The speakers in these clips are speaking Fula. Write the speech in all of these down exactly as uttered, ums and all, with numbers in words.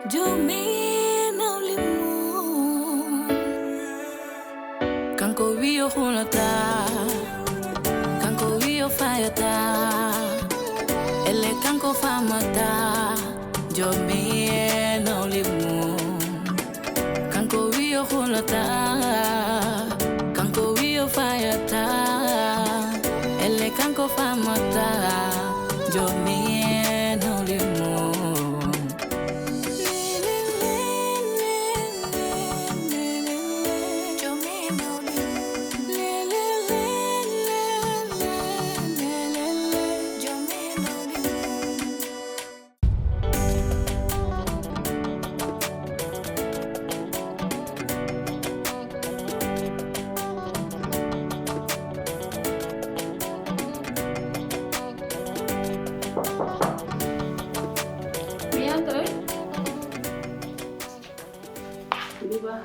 Jomi nawli mum. Kanko wi o hulata, kanko wi o fayata. Elle kanko famata. Jomi nawli mum. Kanko wi o hulata, kanko wi o fayata. Elle kanko famata. Jomi nawli mum. Mi entre. Biba.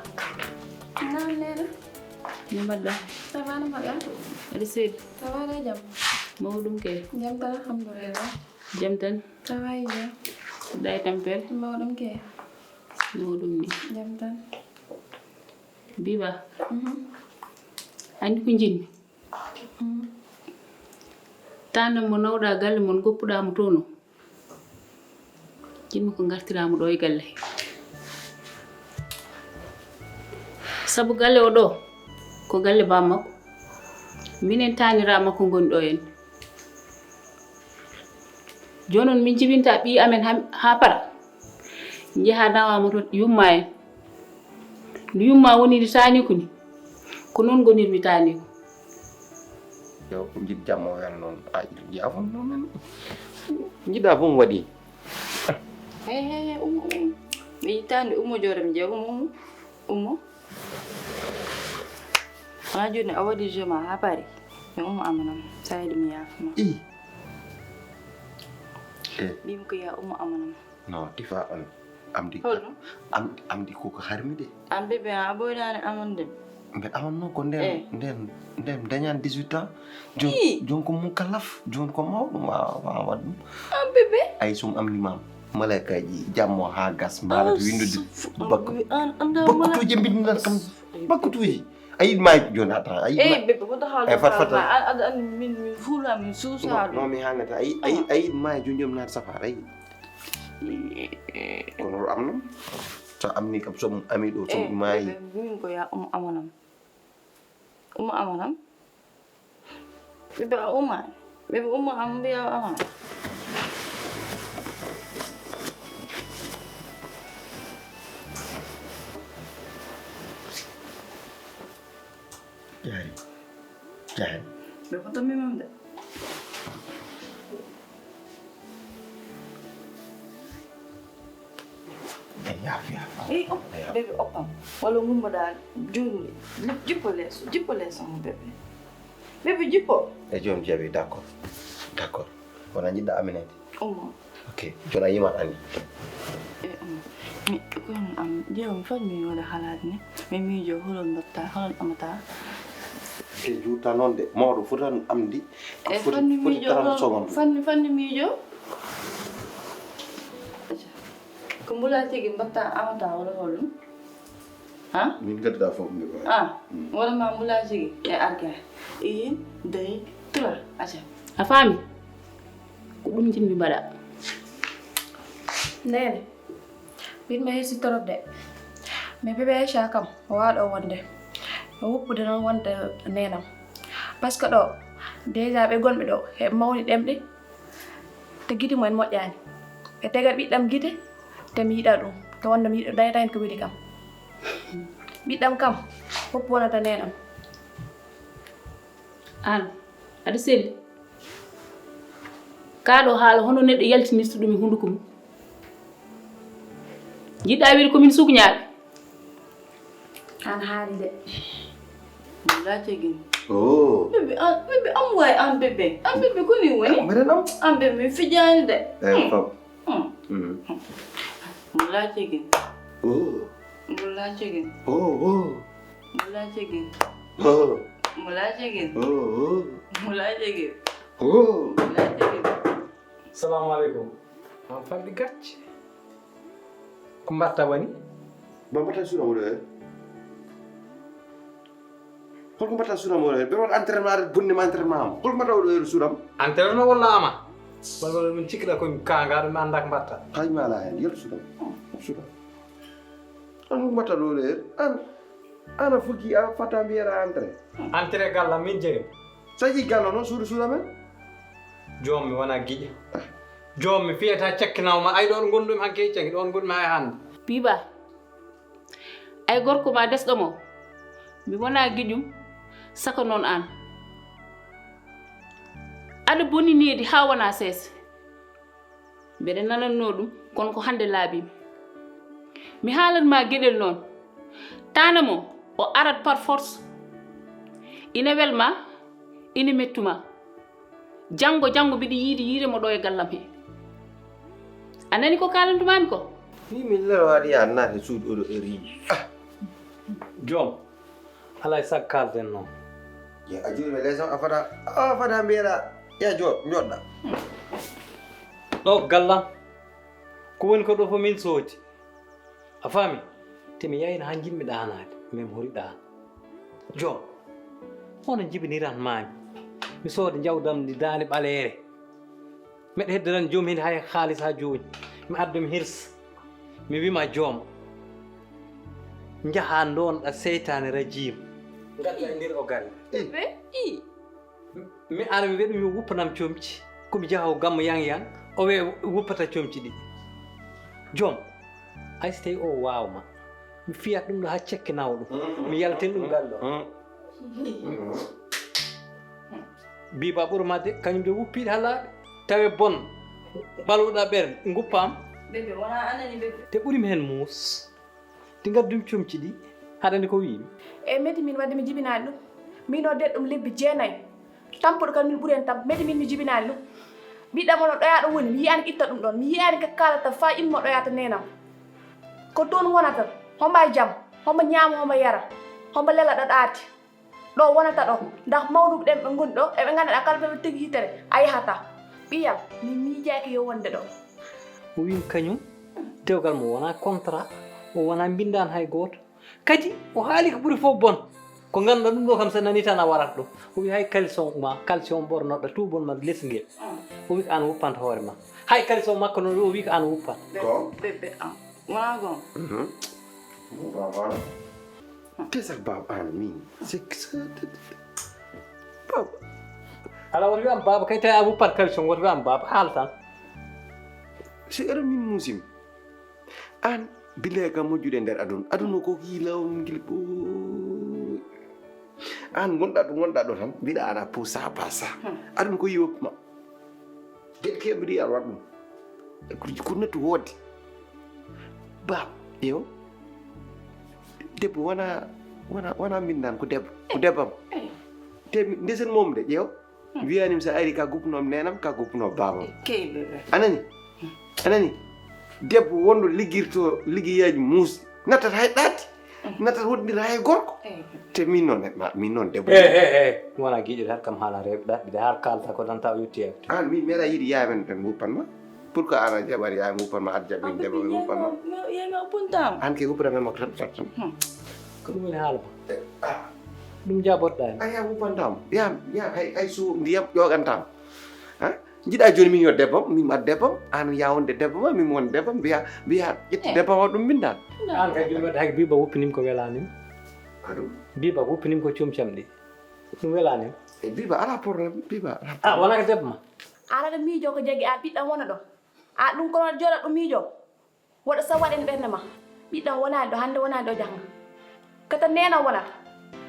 Naam, Neene. No mbaɗɗa? Ça va, no mbaɗɗa? Aɗa selli? Ça va, alaa jam. Mawɗum kay? Jam tan, alhamdulillah. Jam tan? Ça va, e jam. Mbaɗɗa e tampere? Mawɗum kay. Mawɗum ni. Jam tan. Biba. Mhm. Anndi ko njiɗmi? Mhm. Taanam mo nawɗa galle mon, ngoppuɗa mo toon o. Jinmi ko ngartiraa mo ɗo e galle he. Sabu galle o ɗo, ko galle baa makko. Minen taaniraa makko ngoni ɗo en. Jooni noon min jibinta ɓiy amen haa, haa para. Njaha nawa mo toon, yumma en. No yumma woni ndi taaniku ni, ko noon ngonirmi taaniku. Yo, ko njiɗ jam o wel noon. A, jiɗa fof noon men. Njiɗa fof mi waɗi. Hey, hey, hey, ummo, ummo. Mi yittaande ummo jooɗo mi jeeya, ummo, ummo. Ummo. Wonaa jooni a waɗi jeu ma haa paari. Mi ummo amanam. Saydi mi yaafuma. I. Eh. Mbimi ko ya ummo amanam. Non, Tifa, on amdi. Holno? Am, amdi koko harmi de. An bébé, a ɓooynaani amande. Mbe amanno ko nden, eh, nden, nden dañan dix-huit ans. Jon, ii, jon ko mukallaf, jon ko mawɗo, ma, ma waɗ ɗum. An bébé? Ay, sum amni mam. Malaykaaji jammo haa gas, mbaawata, ah, winndude suf-, bakku-, an, an, an, bakkutuuji mbindinan kam. Ay, bakkutuuji. A yiɗ maayo jooni, attends, a yiɗ, eh, ma-, bébé, ko to haalde, eh, fat, fat, fat. An, an, an, min, min fuula, min suusa ɗum. Non, non, mi haalata. A yiɗ, a yiɗ, ah, a yiɗ maayo jooni, jooni naata safara, a yiɗ. Kono o amno. So amni kam, so ami ɗo, so, eh, maayi. Bébé, min ko ya um amanam. Um amanam. Bébé, a uma. Bébé, uma am, mbiya ama. Jaari. Jaari. Ɓe ko tammi mam de. Ey, yaaf, yaaf. Ey, op-, bébé, oppam. Walla ngummoɗaa jooni, jippo leeso, jippo leeso mo, bébé. Bébé, jippo. E joom jaɓi, d'accord. D'accord. Wona njiɗɗa Aminata? Ummo. Ok, jooni a yiman Ami. E, ummo. Mi, ko am, ƴeew mi foti mi waɗa halaade ni. Mi miijo, holon mbaɗta, holon amata. Ke juuta noon de, mawɗo foti tan amdi. E, foti, foti miijo, holon, foti tan fanni, fanni miijo. Ko mbula tigi mbaɗta amata wala holum? Ha? Min gadda fof mi ko. Ah, mm, wala ma mbula tigi e arga. Une, deux, trois, aca. A faami? Ko ɗum jinmi mbaɗa. Neene, mbiɗ ma hersi torop de. Mais bébé Aïcha kam, o waaɗo wonde. O woppude noon wonde neenam. Parce que ɗo, déjà ɓe gonɓe ɗo, heɓe mawni ɗemɗe. Te gite mumen moƴƴaani. Ɓe tega ɓiɗɗam gite, te mi yiɗa ɗum. Te wonde mi yiɗo dayata heen ko weli kam. Ɓiɗɗam kam, fof wonata neenam. Aan, aɗa selli. Kaa ɗo haala hono neɗɗo yaltinirta ɗum e hunnduko mum. Jiɗɗa wiide ko min sukñaaɓe? Aan haali de. Wallaahi cegin. Oh. Bébé, an, bébé, am waay an bébé. An bébé, ko ni woni? Mbeɗen am. An bébé, mi fijaani de. Eh, hmm, fam. Hmm. Hmm. Wallaahi cegin. Oh. Wallaahi cegin. Oh, oh. Wallaahi cegin. Oh. Wallaahi cegin. Oh, oh. Wallaahi cegin. Oh. Wallaahi cegin. Salamu aleykum. An falɗi gacce. Ko mbatta woni? Ba mbatta suuɗam oɗo heure? Holko mbatta suuɗam oɗo heure? Ɓe waɗa entraînement aɗa bonni ma entraînement am. Holko mbatta oɗo heure suuɗam? Entraînement walla ama? Walla walla min cikkiɗa ko kangaɗo mi annda ko mbatta. Hay mi ala hen, yaltu suuɗam. Suuɗam. An holko mbatta ɗo oɗo heure? An ana fuki a fata mbiyeɗa entrée. Entrée galla min jeyi. Sa yi galla noon suuɗu suuɗam en. Joom mi wona giƴa. Joom mi fiyata cakkinawma ay ɗon gonɗum hanke cakki ɗon gonmi hay hannde. Biba. Ay gorko ma desɗo mo mi wona giƴum saka noon aan. Aɗa boni needi haa wona seese. Mbeɗa nanannoo ɗum kono ko hannde laabiimi. Mi haalan ma geɗel noon. Taana mo o arat par force. Ina wel ma, ina mettu ma. Janngo janngo mbiɗa yiidi yiide mo ɗo e gallam he. A nani ko kaalantumaami ko? Ni min lero haɗi ya naati suudu oɗo eri. Ah. Joom, alaa e sago kaalden noon. Ya a juuri mi lees a fada a fada mbiyeɗa ya joot joɗɗa. Ɗo gallam ko woni ko ɗo fof min soodi. A faami? Te mi yayno haa njiɗmi ɗaanaade, min hori ɗaana. Joom, hono njibiniran maami mi sooda njawdam ndi daande ɓaleere. Meɗa heddiran joom heen hay haalis haa jooni. Mi adda mi hirsa. Mi wima joom. Njaha ndonɗa seytaane rajiim. Ngadda e nder o galle. Mi ara mi wiya ɗum yo wuppanam comci. Ko mi jahowo gamma yang yang o wiya wuppata comci ɗi. Joom. Hay so tawi o waawma mi fiyat ɗum ɗo haa cekke nawa ɗum mi yaltin ɗum galle o. Biba ɓurma de kañum de wuppiɗi halaaɓe tawe bon ɓalwuɗa ɓernde guppam. Te ɓurimi heen muus. Te ngaddumi comci ɗi haɗande ko wiimi. E meti min wadde mi jibinaani ɗum. Min o deɗɗum lebbi jeenayi. Tampuɗo kam min ɓuri en tam meti min mi jibinaani ɗum. Ɓiɗɗam ono ɗoya ɗo woni mi yiyaani ko itta ɗum ɗon mi yiyaani ko kaalata fa immo ɗoya to neenam. Ko toon wonata homba e jam homba ñaama homba yara homba lela ɗo ɗaati. Ɗo wonata ɗo ndax mawnuɓe ɗen ɓe ngoni ɗo eɓe nganndanɗaa kala ɓe tegi hitere a yahata. Ɓiyam mi miijaaki yo wonde ɗo. O wiimi kañum dewgal mo wona contrat o wona mbinndaan hay gooto. Kadi o haali ko ɓuri fof bon ko ngannduɗaa ɗum ɗo kam so nani tan a warat ɗum. O wi hay caleçon ma caleçon ɓornoɗo tuubon ma lesngel. O wi ko an wuppanta hoore ma. Hay caleçon makko noon o wi ko an wuppanta. Ko bébé am wona gon. Te sax baaba an min c'est que ça baaba. Ala woto wi am baaba kay tawi a wuppat caleçon woto wi am baaba haala tan. Si ero min musimi. Aan billahi kam moƴƴude e nder aduna aduna ko ki lawol ngel ɓooy. Aan ngonɗa ɗo ngonɗa ɗo tan mbiɗa ana pousa pasa. Aduna ko yiwopma. Geɗe ke mbiɗa yiyar waɗ ɗum. Ko nettu woodde. Ba ƴeew. Debbo wona wona wona mbindan ko debbo ko debbam. Te ndesen mom de ƴeew. Wiyanima so ari ka guppunoom nenam ka guppunoom babam. Anani? Anani? Debbo wonɗo liggirto liggeyaji muusɗi nattat hay ɗaati. Nattat woɗɗira hay gorko. Te min noon ma min noon debbo. E e e wona giƴo tan kam haala rewɓe ɗaɗɗi de har kalta ko tan taw yetti yewte. An min meeɗa yiɗi yamen ɓe guppanma. Pourquoi an a jaɓani yamen guppanma aɗa jaɓani debbo ɓe guppanma? Yeyma puntam. An ke guppata men makko tan tan tan. Ko ɗum woni haala ma. Ɗum jabotoɗaa mi. A yaa wuppantama yaa yaa hay hay so ndiyam ƴoogantama. Ha jiɗa joni min yo debbam min mbaɗ debbam an yaa wonde debbo ma min won debbam mbiya mbiya ƴetti debbam o ɗum mbindan. An kay joni wadde hay biba wuppinim ko welanim. Aɗum. Biba wuppinim ko comcam ɗi. Ɗum welanim. E biba ala problème biba ala. A wona ko debbo ma. An aɗa miijo ko jaggi an ɓiɗɗam wona ɗo. A ɗum kono jooɗa ɗum miijo. Woɗo sa waɗen ɓernde ma ɓiɗɗam wonaani ɗo hannde wonaani ɗo jahnga kata neena wonata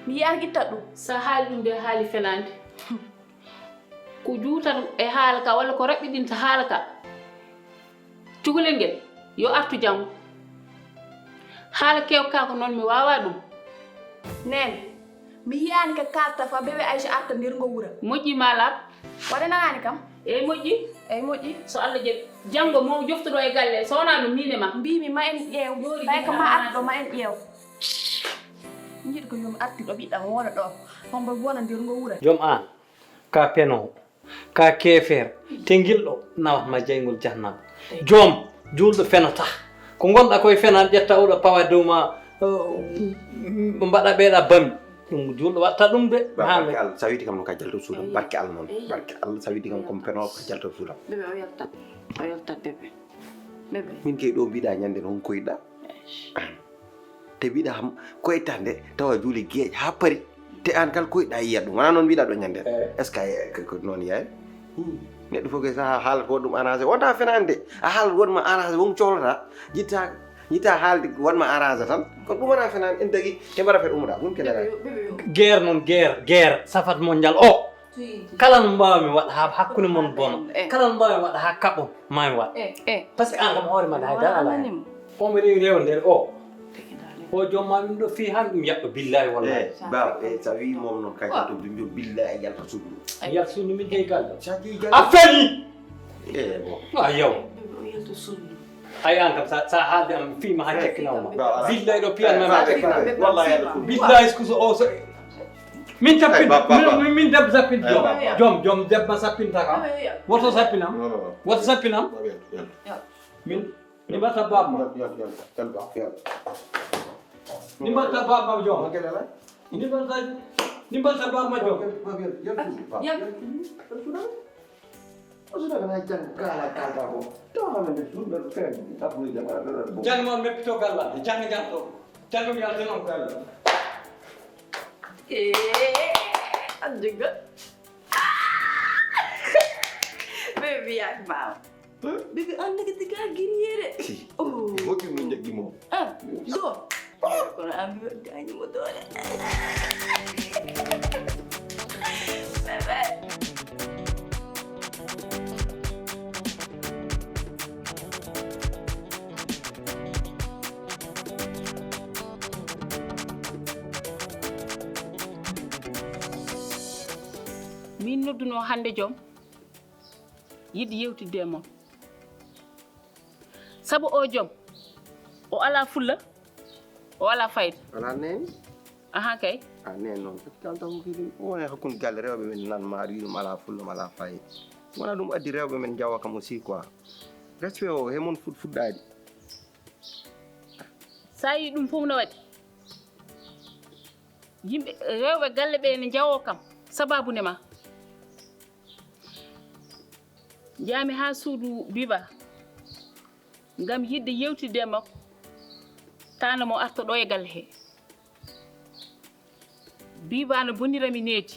mi yiyaani ittat ɗum. Sa haali ɗum de haali fenaande ko juutat e haala ka walla ko raɓɓiɗinta haala ka. Cukalel ngel yo artu janngo. Haala keewka ko noon mi waawaa ɗum. Neene mi yiyaani ka kaalta fa bewe aysa arta nder ngo wura. Moƴƴi ma laaɓ. Waɗa nanaani kam? Eey moƴƴi. Eey moƴƴi. So Allah jaɓi. Janngo mo joftuɗo e galle so wonaa ɗum miin e ma. Mbiimi ma en ƴeew. Ɓay ko ma artuɗo ma en ƴeew. Njiɗ ko yumi artuɗo ɓiɗɗam wona ɗo. Hombo wona nder ngo wura. Joom aan ka penoowo ka keefeer te ngilɗo nawat ma jayngol jahannama. Joom juulɗo fenata ko Ko ngonɗa koye fenan, ƴetta oɗo pawa dow ma, eh, mbaɗa ɓeeɗa bambi. Ɗum juulɗo watta ɗum de. Ba-, barke Allah, sa witi kam no ka jalto suudam. Barke Allah noon. Barke Allah, sa witi kam comme peno ka jalto suudam. Bébé, o yaltat. O yaltat, bébé. Bébé. Min kay ɗo mbiɗa ñande noon koyɗa. Te mbiɗa ham koytande tawa juuli geeƴ haa pari. Te aan kal koyɗa yiya ɗum. Wona noon mbiɗa ɗo ñande. Eh. Est-ce que ay-, ko, ko noon yaay? Hmm. Neɗɗo fof koye saha haalata ko ɗum arrangé. Wonta fenaande. A haalat wonma arrangé, won cohlata. Jitta, jitta haalde wonma arrangé tan. Ko ɗum wona fenaande, en tagi, te mbaɗa fet umra. Ɗum ke dara. Guerre noon, guerre, guerre, safat mondial o. Kala no mbaawmi waɗ haa hakkunde mon bono. Eh. Kala no mbaawmi waɗ haa kaɓon, maa mi waɗ. Eh, eh. Parce que aan kam hoore ma hay dara alaa heen. O mi rewi rewa nder o. O joom ma ɗum ɗo fii han ɗum yaɓɓa billahi wallahi. Eh, baba, eh, sa wi mom noon kay to ɗum jom billahi yalta suudu. Yalta suudu min jeyi galle. Sa jeyi galle. A feli. Eh, bon. A yaw. Ay aan kam sa, sa haalde am fii ma ha cekkinawma. Billahi ɗo piyan ma ma cekkinawma. Wallahi yalta suudu. Billahi ko so o so. Min tappin, min, min debbo sappin joom. Joom, joom debbo sappinta kam. Woto sappinam. Woto sappinam. Min, min mbatta baba ma. Min mbatta baba ma joom. Min mbatta, min mbatta baba ma joom. Janngo ma meppito gallaade, janngo janngo. Janngo mi yaltino galle. Eh, an jigga. Bébé, yak mama. Bébé, an daga diga giriyere. Oh. Hoki min jaggi mo. Ah, do. Kono an mi gaañi mo doole. Bébé. Min nodduno hannde joom, yiɗi yewtidde e mon. Sabu o joom, o alaa fulla, o alaa fayda. Alaa neene? Aha kay. A neene noon. Ko kalta ko kadi, wona e hakkunde galle rewɓe men nan ma aɗa wiya ɗum alaa fulla, ɗum alaa fayda. Wona ɗum addi rewɓe men njawa kam aussi quoi. Respect o, he mon fut-, fuɗɗaade. Sa yii ɗum fof no waɗi. Yimɓe, rewɓe galle ɓe ne njawoo kam, sababu ne ma. Njaami haa suudu Biba, ngam yiɗde yewtidde e makko, taana mo arta ɗo e galle he. Biba no bonirami needi.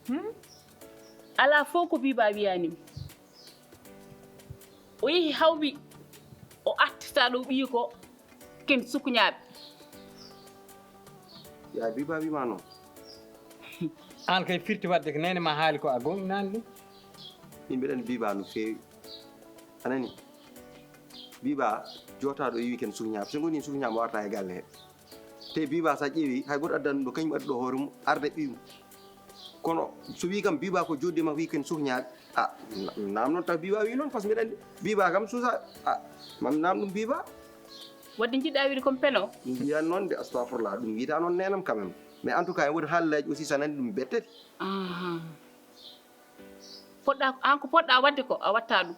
Hmm? Alaa fof ko Biba wiyaani mi. O yehi hawɓi, o artirta ɗo ɓiyi ko, ken sukuñaaɓe. Ya Biba wima noon. Aan kay firti waɗde ko neene ma haali ko a goonɗinaani ɗum. Min mbiɗa anndi Biba no feewi. A nani? Biba jootaa ɗo wiyi ken sukuñaaɓe. So ngoni sukuñaaɓe o arta e galle he. Te Biba sa ƴeewi, hay goto addan ɗum ɗo, kañum addi ɗo hoore mum, arda ɓiyum. Kono so wi kam Biba ko jodde makko wi ken sukuñaaɓe, a, na-, naam noon taw Biba wi noon, parce que mbiɗa anndi Biba kam susa, a, mam naam ɗum Biba. Wadde jiɗɗa wiide comme peno? Ɗum wiyan noon de, astafurlah, ɗum wiyta noon neenam quand même. Mais en tout cas, en woodi haalleeji aussi, sa nani ɗum bettete. Aha. Poɗɗa, aan ko poɗɗa waɗde ko, a watta ɗum.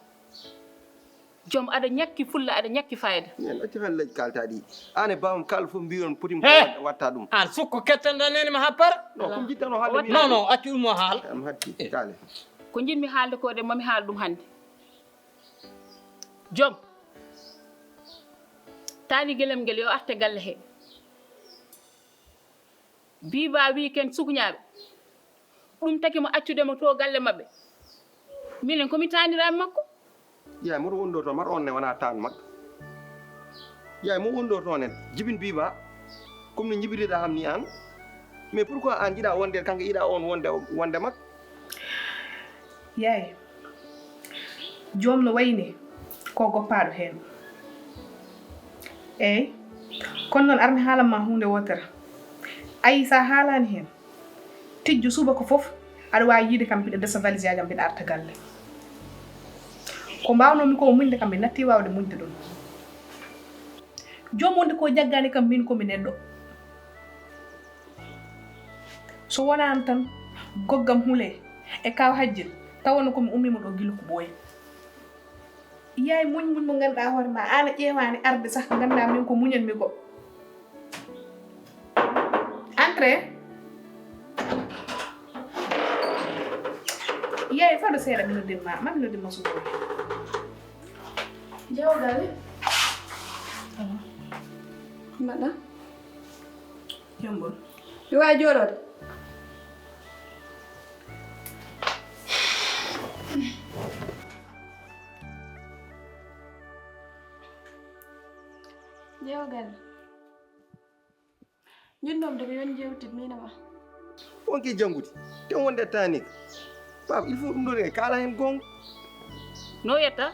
Joom, aɗa ñakki fulla, aɗa ñakki fayda. Min acci haalleeji kalta ɗi. Aan e baabam kala fof mbiyon poti mo He! Wat-, watta ɗum. Aan sukko kettanɗa neene ma happara? Non, ko jiɗɗano haalde mi. Non, non, accu ɗum o haal. Am hatti, kaale. Ko njiɗmi haalde ko de, mami haal ɗum hannde. Joom, taani gelem ngel yo arte galle he. Biba wi ken sukuñaaɓe. Ɗum tagi mo accude mo to galle maɓɓe. Minen ko mi taaniraaɓe makko. Yaay, moto woni ɗo toon, mata on ne wona taan makko. Yaay, mo woni ɗo toon en, jibin Biba. Comme no jibiriɗa ham ni aan. Mais pourquoi aan jiɗa wonde, kanko yiɗa on wonde, wonde makko? Yaay, joom no wayni ko goppaaɗo heen. Eey, kono noon, ar mi haalan ma huunde wootere. Ayi, so a haalaani heen, tijjo subaka fof, aɗa waawi yiyde kam mbiɗa dasa valise am, mbiɗa arta galle. Ko mbaawnoo-mi ko muñde kam, mi natti waawde muñde ɗum. Joom wonde ko jaggaani kam, miin ko mi neɗɗo. So wonaano tan goggam Hule e Kaaw Hajjil, tawanno ko mi ummiima ɗo gila ko ɓooyi. Yaay, muñ, muñ mo ngannduɗaa hoore ma, aan a ƴeewaani arde sax, ngannduɗaa min ko muñanmi ko. Entrée. Yaay, fado seeɗa, mi noddin ma, ma mi noddin ma suudu. Jawgal. Mbaɗa. Yombol. Mi waawi jooɗoode? Jawgal. Ñun moom dafa yoon jeewtid miin e ma. Wonki janngude, te wonde taani. Baaba, il faut ɗum ɗo ne kaala heen goonga. No yetta?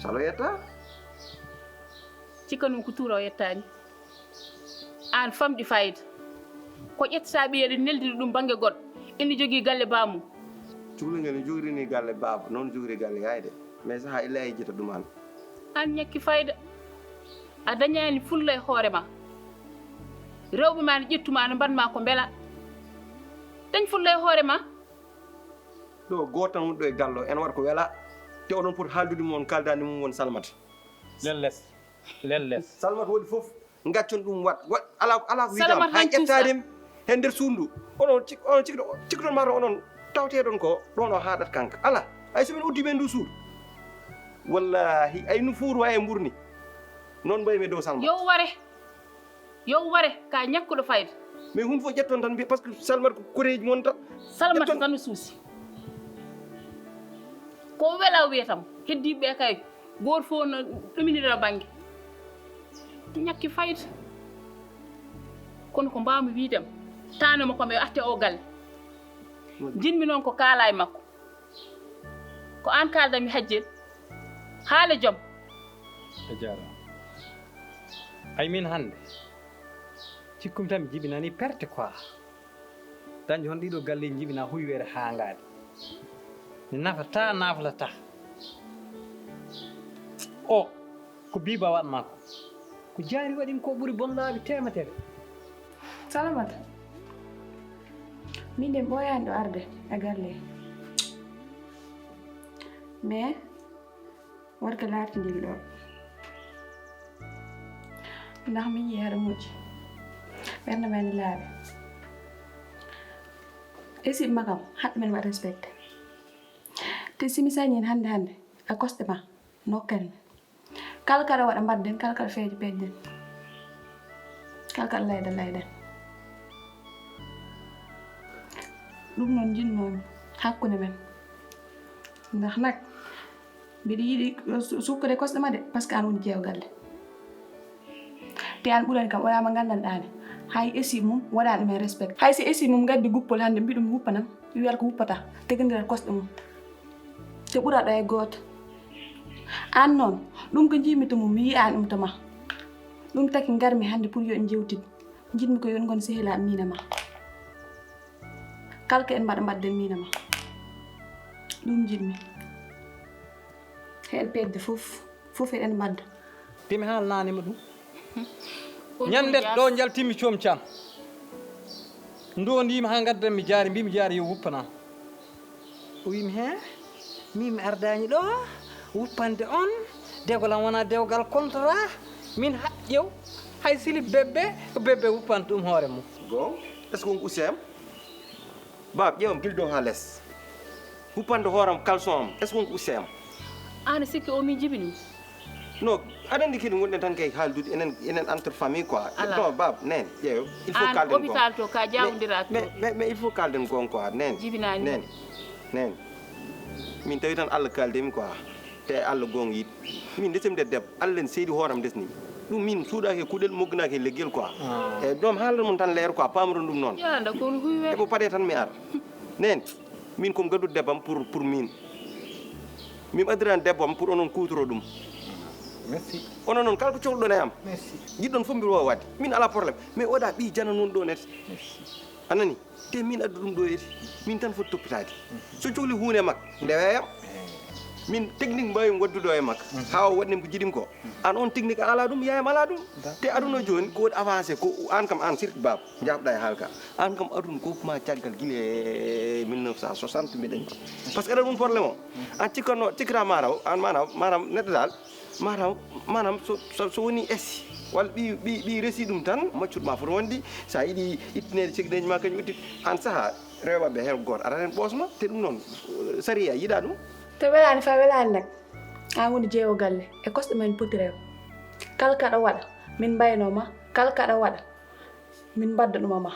Salo yetta? Cikkanum ko tuura o yettaani. Aan famɗi fayida. Ko ƴettata ɓiyeɗe neldiri ɗum bannge goɗɗo. Ina jogii galle baamum. Cukalel ngel no jogirini galle baaba, noon jogiri galle yaayde. Mais sahaa illa yejjita ɗum aan. Aan ñakki fayda. A dañaani fulla e hoore ma. Rewɓe ma ne ƴettu ma, ne mbaɗ ma ko mbela. Dañ fulla e hoore ma. Ɗo gooto tan woni ɗo e galle o, ene waɗa ko wela. Te oɗon poti haaldude mum, on kaaldaani mum won Salmata. Lelles, lelles. Salmata waɗi fof. Gaccon ɗum waɗ, waɗ, ala, ala ko wiyetee. Salamata hay ƴettaade mi he nder suudu ndu. Onon cik-, onon cikɗo-, cikɗon mataw onon tawteɗon ko ɗon o haaɗat kanka. Ala, hay so min uddi ɓe ndu suudu. Wallahi, ay no fuuru waye mburni. Noon mbayi mi dow Salmata. Yo ware. Yo ware, ka ñakkuɗo fayda. Mais hun fof ƴetton tan mbiya, parce que Salmata ko koreeji mon tan. Salmata ƴetton tan no suusi. Ko wela o wiyata mo. Heddiiɓe ɓe kay, gooto fof no ɗuminira bannge. Ñakki fayda. Kono ko mbaawmi wiide ma, taanoo mo ko mi atte o galle. Jinmi noon ko kaala e makko. Ko aan kaaldan mi hajjel. Haala jom. A jaaraama. Ay min hannde, cikkumi tan mi jibinanii perte quoi. Dañde hono ɗiɗo galleeji njibinaa huyweere haa ngaadi. Mi nafataa, naflataa. O, ko Biba waɗ maa ko. Ko jaari waɗi mi ko ɓuri bon laabi teemedere. Salamata, min de mi ɓooyaani ɗo arde e galle. Mais, waɗ ko laartindin ɗo. Ndax min yii haɗa moƴƴi. Ɓernde ma ene laaɓi. Esi ma kam, haɗ men waɗ respecté. Te si mi sañi hannde hannde, a kosɗe ma, nokken. Kala kala waɗa mbaɗden, kala kala feeje peƴden. Kala kala layda layden. Ɗum noon njinnoomi hakkunde men. Ndax nak, mbiɗa yiɗi su-, sukkude kosɗe ma de, parce que aan woni jeewo galle. Te aan ɓurani kam, o wiyaama nganndanɗaani. Hay esi mum, waɗaani ɗum e respect. Hay si esi mum ngaddi guppol hannde, mbiɗum wuppanam, mi wiyata ko wuppata, tegandiral kosɗe mum. Te ɓura ɗo e gooto. Aan noon, ɗum ko njiimi to mum, mi yiyaani ɗum to ma. Ɗum taki ngarmi hannde pour yo en njewtid. Njiɗmi ko yo en ngon sehilaaɓe miin e ma. Kala ko en mbaɗa, mbaɗden miin e ma. Ɗum njiɗmi. He en peƴde fof, fof eɗen mbaɗda. Te mi haalnaani mo ɗum. Ñande ɗo njaltimi coom cam. Ndondiimi haa ngaddanmi jaari, mbiimi jaari yo wuppanam. O wiimi, "He, min mi ardaani ɗo wuppande on. Dewgal am wonaa dewgal contrat. Min haƴƴew. Hay silip bebbe, ko bebbe wuppanta ɗum hoore mum." Goonga, est-ce que wonko usti am? Baaba, ƴeewam gila dow haa les. Huppande hooram, caleçon am, est-ce que wonko usti am? Aan a sikki o min jibini? Non, aɗa anndi kadi ngonɗen tan kay haaldude enen, enen entre famille quoi. Alaa. Non, Baaba, neen, ƴeew, il faut kaalden goonga. Aan hôpital to, ka jawondiraa to. Mais, mais, mais il faut kaalden goonga quoi, neen. Jibinaani. Neen, neen. Min tawi tan Allah kaaldemi quoi. Te Allah goonga yiɗi. Min ndesemi nder debbo. Allah ne seedi hooram ndesnimi. Ɗum min suuɗaaki e kuɗel, mogginaaki e leggel quoi. Ah. Eyyi, ɗum haaldan mon tan leer quoi, paamron ɗum noon. Yaada ko on huywe. Ebo paɗe tan mi ara. Neen, min ko mi gadduɗo debbo am pour, pour min. Min addirani debbo am pour onon kuutoro ɗum. Merci. Onon noon kala ko cohluɗon e am. Merci. Jiɗɗon fof mbiɗa waawi waɗde. Min alaa problème. Mais oɗa ɓii jana noon ɗo net. Merci. A nani? Te min addu ɗum ɗo eti. Min tan foti toppitaade. So cohli huunde e makko, ndeweyam. Eh. Min technique mbaawmi waɗdude e makka. Haa o waɗani ko jiɗmi ko. Aan on technique a alaa ɗum, yaayam alaa ɗum. Te aduna jooni ko waɗi avancé ko aan kam aan sirki baaba. Jaabɗa e haalka. Aan kam aduna ko ma caggal gila e mille neuf cent soixante mbiɗa anndi. Par ce que aɗa ɗum problème o. Aan cikkanno, cikkata maanaam, aan maanaam, maanaam neɗɗo dal, maanaam, maanaam so, so, so woni esi, walla ɓi, ɓi, ɓi resi ɗum tan, maccuɗo ma foti wonde, sa yiɗi ittineede cekneeji ma kañum itti, aan saha, rewɓe heen gooto arat heen ɓoosma, te ɗum noon, sariya yiɗa ɗum. To welaani fa welaani nak, aan woni jeewo galle, e kosɗe men poti rew. Kala kaɗa waɗa, min mbaynoo ma, kala kaɗa waɗa, min mbadda ɗum e ma.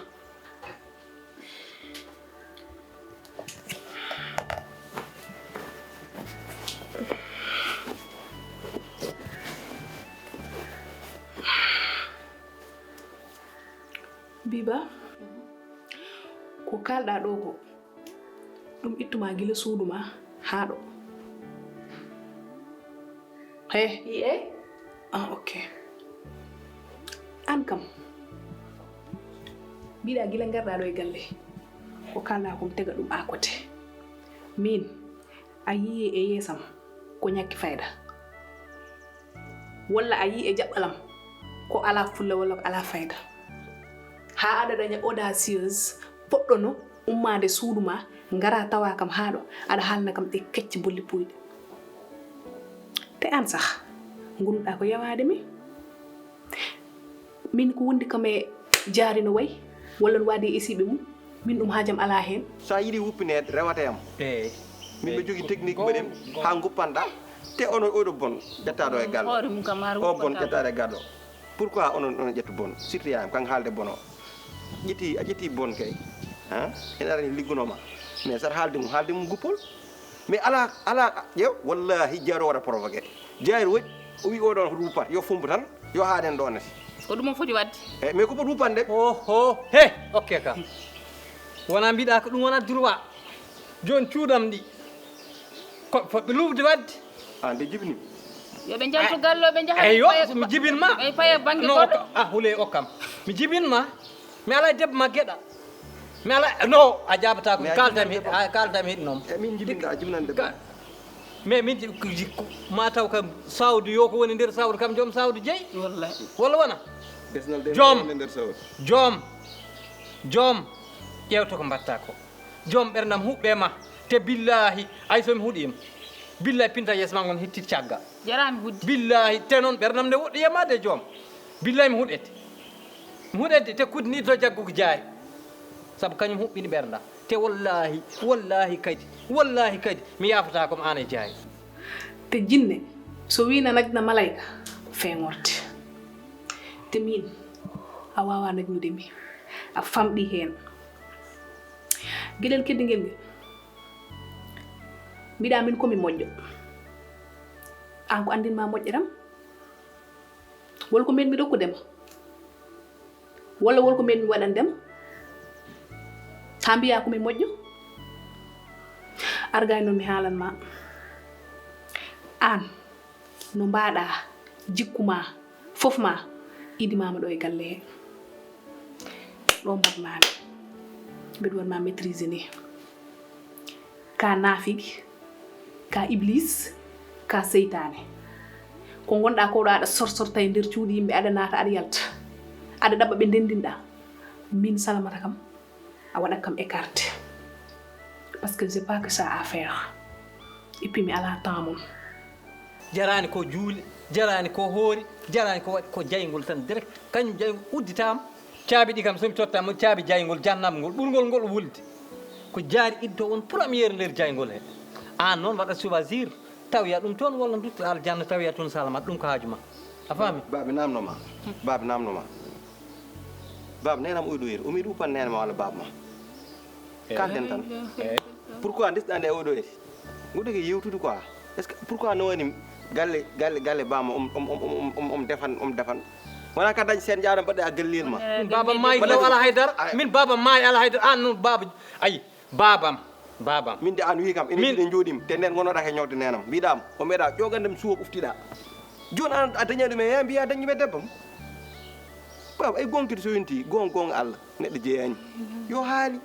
Biba, ko kaalɗaa ɗoo ko, ɗum ittuma gila suudu ma haa ɗo. He. Iye. Ah, ok. Aan kam, mbiɗa gila ngarɗaa ɗo e galle, ko kaalɗaa ko mi tega ɗum à côté. Min, a yii e yeesam ko ñakki fayda. Walla a yii e jaɓɓalam ko alaa fulla walla ko alaa fayda. Haa aɗa daña audacieuse poɗɗono ummaade suudu ma, ngara tawa kam haa ɗo, aɗa haalna kam ɗe kecce bolli puyɗe. Te aan sah, ngonduɗa ko yawaade mi. Min ko wondi kam e jaari no wayi, walla no waadi e esiiɓe mum, min ɗum haajam alaa heen. So a yiɗi wuppineede, rewata e am. Eey. Min mbiɗa jogii technique mbaɗen haa nguppanɗa. Te ono oɗo bon ƴettaɗo e galle. Hoore mum kam haa o bon ƴettaɗo e galle. Pourquoi onon, onon ƴettu bon? Surtout yaayam, kan haalde bon o. Ƴetti, a ƴetti bon kay. Ha? Ene arani liggunoo ma. Mais sar haalde mum, haalde mum guppol. Mais ala, ala, ƴeew, wallahi Jaari o waɗa provoqué. Jaari waɗi, o wi oɗon ko ruupat, yo fumbo tan, yo haaɗen ɗo nati. Ko ɗum o foti waɗde. Eh, mais ko foti wupande. Oho, he, ok ka. Wona mbiɗa ko ɗum wona droit. Jooni cuudam ɗi. Ko fotɓe luuɓde waɗde. An de jibini. Yo ɓe njaltu galle o, ɓe njaha. Eyo, mi jibin ma. Ɓe paya bannge goɗɗo. Ah, hule okkam. Mi jibin ma. Mi alaa e debbo ma geɗa. Mi alaa, no, a jaabata ko. Kaalda mi, a kaalda mi heɗi noon. E min jibinɗa, a jibinande. Mais min ji-, ko jikku, ma taw kam sawdu yo ko woni nder sawdu kam joom sawdu jeyi. Wallahi. Walla wona? Joom. Joom. Joom. Ƴeewta ko mbatta ko. Joom ɓerndam huɓɓe ma. Te billahi, ay so mi huɗima. Billahi pinta yeeso ma ngon hittit cagga. Jarami hudde. Billahi, te noon ɓerndam nde woɗɗi e ma de joom. Billahi mi huɗete. Mi huɗete te kudni to jaggugo jaari. Sabu kañum huɓɓini ɓerndam. Te wallahi, wallahi kadi, wallahi kadi, mi yaafata ko mi aan e jaari. Te jinne, so wii na najna malayka, feŋorte. Te min, a waawaa najnude mi. A famɗi heen. Geɗel keddingel ngel. Mbiɗa min ko mi moƴƴo. Aan ko anndin ma moƴƴeram? Wol ko mbeɗ mi rokkude ma? Walla wol ko mbeɗ mi waɗande ma? Haa mbiyaa ko mi moƴƴo? Arga e noon mi haalan ma. Aan, no mbaaɗa, jikku ma, fof ma, idimaama ɗo e galle he. Ɗo mbaɗmaami. Mbeɗa waɗ ma maîtriser ni. Ka naafigi, ka iblis, ka seytaane. Ko ngonɗa ko ɗo aɗa sorsorta e nder cuuɗi yimɓe, aɗa naata, aɗa yalta. Aɗa ɗaɓɓa ɓe ndendinɗa. Min Salamata kam, a waɗat kam écarté. Parce que j'ai pas que ça à faire. Et puis mi alaa temps mum. Jaraani ko juuli, jaraani ko hoori, jaraani ko waɗi, ko jayngol tan direct. Kañum jayngol udditaama. Caabi ɗi kam, so mi totta mo caabi jayngol, jahannama ngol, ɓurngol ngol wulde. Ko jaari iddo on première nder jayngol he. Aan noon waɗa choisir, tawoya ɗum toon walla dutto aljanna, tawoya toon salamat, ɗum ko haaju ma. A faami? Baabi namno ma. Baabi namno ma. Baaba, neenam oy ɗo yeru. O meeɗi uppan neene ma walla baaba ma? Kaalden tan. Pourquoi ndesɗa nde oy ɗo yeru? Nguɗo ke yewtude quoi. Est-ce que pourquoi no woni galle, galle, galle baaba ma, um, um, um, um, um, um defan, um defan? Wona ka dañ seen jaaram mbaɗɗa gallel ma. Min baaba maayi law ala haydara. Min baaba maayi ala haydara. An noon baaba, ayi, baabam, baabam. Min de an wi kam, enen ɗiɗo jooɗim, te nden gonoɗa ke ñawde neenam. Mbiɗam, o meeɗa ƴogandem suwo ɓuftiɗa. Jooni an a daña ɗum e ya mbiya dañum e debbam. Baaba, ay gonkiri so yonti, gon, gon Allah, neɗɗo jeeyani. Yo haali,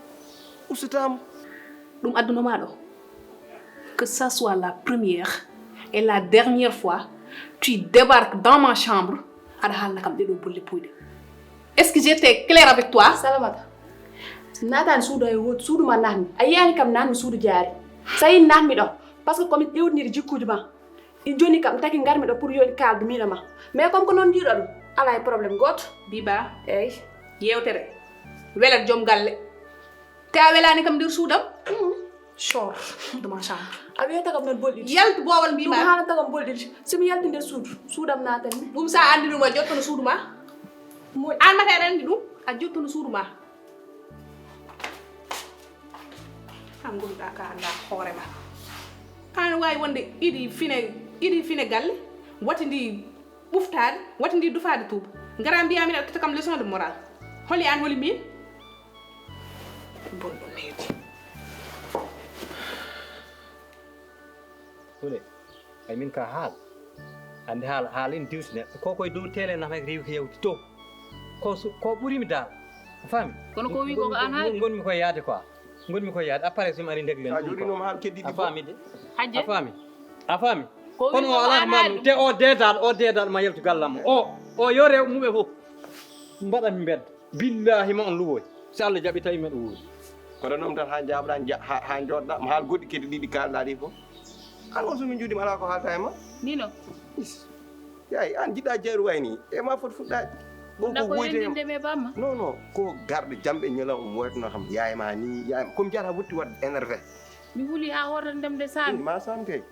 usutaama. Ɗum addunoma ɗo. Que ça soit la première et la dernière fois, tu débarques dans ma chambre, aɗa haalna kam ɗeɗo bolle puyɗe. Est-ce que j'étais claire avec toi? Salamata, naataani suudu hay wootu, suudu ma naatmi. A yiyaani kam naatmi suudu Jaari. So a yii naatmi ɗo, parce que komi ƴeewtiniri jikkuuji ma. I joni kam taki ngarmi ɗo pour yo en kaaldu miin e ma. Mais comme ko noon njiiɗo ɗum, alaa e problème gooto. Biba, eey, yeewtere welat joom galle. Te a welaani kam nder suudam? Sor de ma chambre. A wiyata kam noon bolɗi ɗi. Yaltu boowal mbiima. Ɗum haalata kam bolɗi ɗi. So mi yalti nder suudu, suudam naatan mi. Ɗum so a anndi ɗum a jottono suudu ma. Moƴƴi. Aan mata aɗa anndi ɗum, a jottono suudu ma. Aan ngonɗaa ka anndaa hoore ma. Aan waawi wonde iɗi fine, iɗi fine galle, wati ndi ɓuftaade, wati ndi dufaade tuuba. Ngara mbiyaa min aɗa totta kam leçon de morale. Holi aan, holi miin? Bonɗo neeji. Sule, ay min ka haal. Andi haal, haal in diwti neɗɗo. Ko koye dow tele nafek rewi ko yawti to. Ko su-, ko ɓuri mi daal. A faami? Kono ko wi ko, ko an haali. Ngon-, ngonmi koye yaade quoi. Ngonmi koye yaade. Après, so mi ari ndeglen. A ɗum joɗinoma quoi. Haal keddiɗi. A faami de? Hajje? A faami? A faami? Ko wi kono ko o alaa an ko haali. Te o deedaɗo, o deedaɗo ma yaltu gallam. O, o yo rew muɓe fof. Mbaɗa mi mbedda. Billahi ma on luwoy. Si Allah jaɓi tawi meɗa wuuri. Kono noon tan haa njaabɗaa, nja-, haa, haa njooɗɗaa, mo haal goɗɗi kadi ɗiɗi kaalɗaa ɗi fof. Aan on so min njuuɗiima alaa ko haalta e ma. Nino. Is. Yaay, aan jiɗɗaa jayru wayi nii. E ma foti fuɗɗaade. Ɗum ko woyde e ma. Non, non. Ko garɗo jamɗe ñalawma mo woyatnoo kam. Yaay ma nii, yaay ma. Ko mi jahata wutti waɗde énervé. Mi huli haa hoore ndem de saami. Ma saam kay.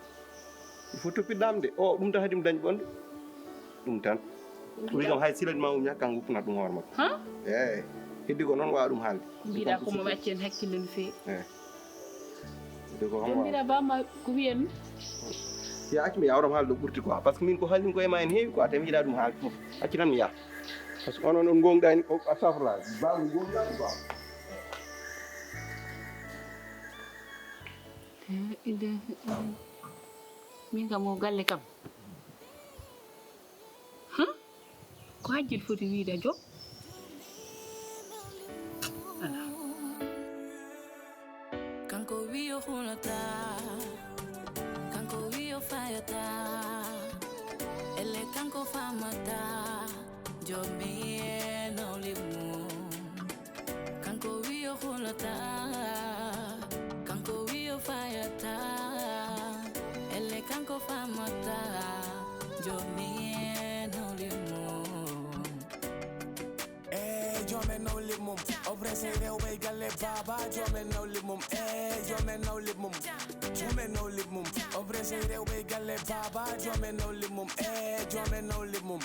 Il faut toppitɗam de. O, ɗum tan hadim dañ bonde. Ɗum tan. Wi kam hay silat ma um ñakkan wuppunat ɗum hoore makko. Han? Eey. Heddi ko noon waawa ɗum haalde. Mbiɗa ko mo acci en hakkille no feewi. Eey. Heddi ko kam waawa. Mbiɗa bamma ko wiyen. Ya acci mi yawram haalde ɗo ɓurti quoi. Parce que min ko haalin ko e ma en heewi quoi. Te mi yiɗa ɗum haalde fof. Acci tan mi yaha. Parce que onon on gonɗani, o, astafurlah. Baabu gonɗani quoi. La ilaha illallah. Min kam o galle kam. Huh? Ko hajjel foti wiide joom? Ala. Kanko wi o hulata, kanko wi o fayata, elle kanko famata, jomi e nawle mum. Kanko wi o hulata, kanko wi o fayata, elle kanko famata, jomi e nawle mum. Eh, jomi e nawle mum. O pressé rewɓe galle baba, jomi e nawle mum. Eh, jomi e nawle mum. Jomi e nawle mum. O pressé rewɓe galle baba, jomi e nawle mum. Eh, jomi e nawle mum.